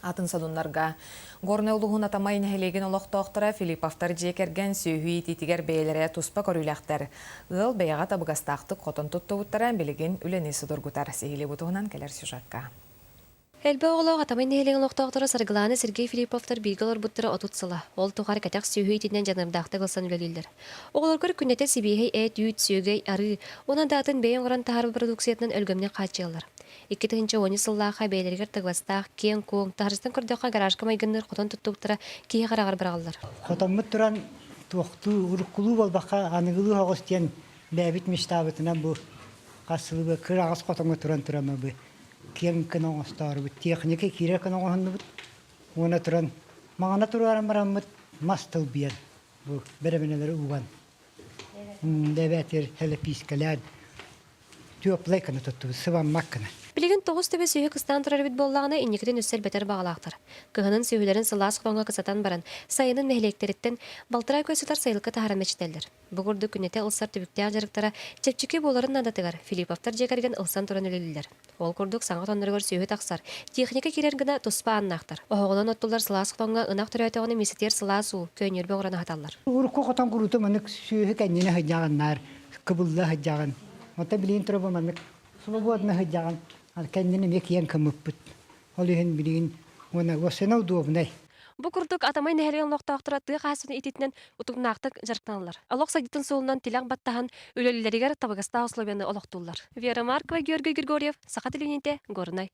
Атын сонуннарга Горнай улууһун Атамай нэһилиэгин олохтоохторо Филипповтар дьиэ кэргэн сүөһү иитиитигэр бэйэлэрэ туспа көрүүлээхтэр. Ыал бэйэҕэ табыгастаахтык хотон туттубуттара билигин үлэни судургутар. Сиһилии бу туһунан кэлэр сюжекка. Элбэх оҕолоох Атамай нэһилиэгин олохтоохторо Саргылаана Сергей Филипповтар бииргэ олорбуттара 30 сыла. Ол тухары кэтэх сүөһү иитинэн дьаныардаахтык ылсан үлэлииллэр. Оҕолоргор күннэтэ сибиэһэй эт, үүт, сүөгэй, арыы уонна да атын бэйэ оҥорон таһаарбыт продукциятынан өлгөмнүк хааччыйаллар. 2010 сыллаахха бэйэлэригэр тыгвастаах, киэҥ-куоҥ, таһырдьаттан көрдөххө гаражка майгынныыр хотон туттубуттара киһи хараҕар быраҕыллар. Хотоммут туран туохтуу, уруккулуу буолбакка аныгылыы оҕус диэн бэйэбит мечтабытынан бу хас сылы кыраҕас хотоҥҥо туран туран бу киэҥ гына оҥостоорубут, техника киирэр гына оҥоһуннубут. Уонна туран маҥана туруоран бараммыт мас тылбыйан бу бэрэбинэлэри уган эбэтэр хэлэпиискэлээн теплай гына туттубут, сыбаммат гына. Билигин тоҕус төбө сүөһү кыстаан турар эбит буоллаҕына, инникитин өссө элбэтэр баҕалаахтар. Кыһынын сүөһүлэрин сылаас хотоҥҥо кысатан баран, сайынын нэһилиэктэриттэн балтараа көс сытар сайылыкка таһааран мэччитэллэр. Бу курдук күннэтэ ылсар түбүктээх дьарыктара чэпчэки буоларын наадатыгар Филипповтар дьиэ кэргэн ылсан туран үлэлииллэр. Ол курдук саҥа хотонноругар сүөһү тахсар, техника киирэр гына туспа ааннаахтар. Оһоҕунан оттуллар сылаас хотоҥҥо ынах төрөөтөҕүнэ миэстэтигэр сылаас уу, көөнньөрбө оҥорон аһаталлар. Урукку хотон курууту маннык сүөһү кэннинэ сылдьаҕыннаар, кыбылла сылдьаҕын. Оттон билигин тура бу маннык свободно сылдьаҕын. Кэннин эмиэ киэн кымыппыт. Ол иһин билигин уонна уоссана удобнай. Бу курдук Атамай нэһилиэгин олохтоохторо тыа хаһаайыстыбатын ититинэн утумнаахтык дьарыктаналлар. Олох сайдыытын суолунан тилэх баттаһан үлэлииллэригэр табыгастаах условияны олохтууллар. Вера Маркова, Георгий Григорьев, Саха телевидениетэ, Горнай.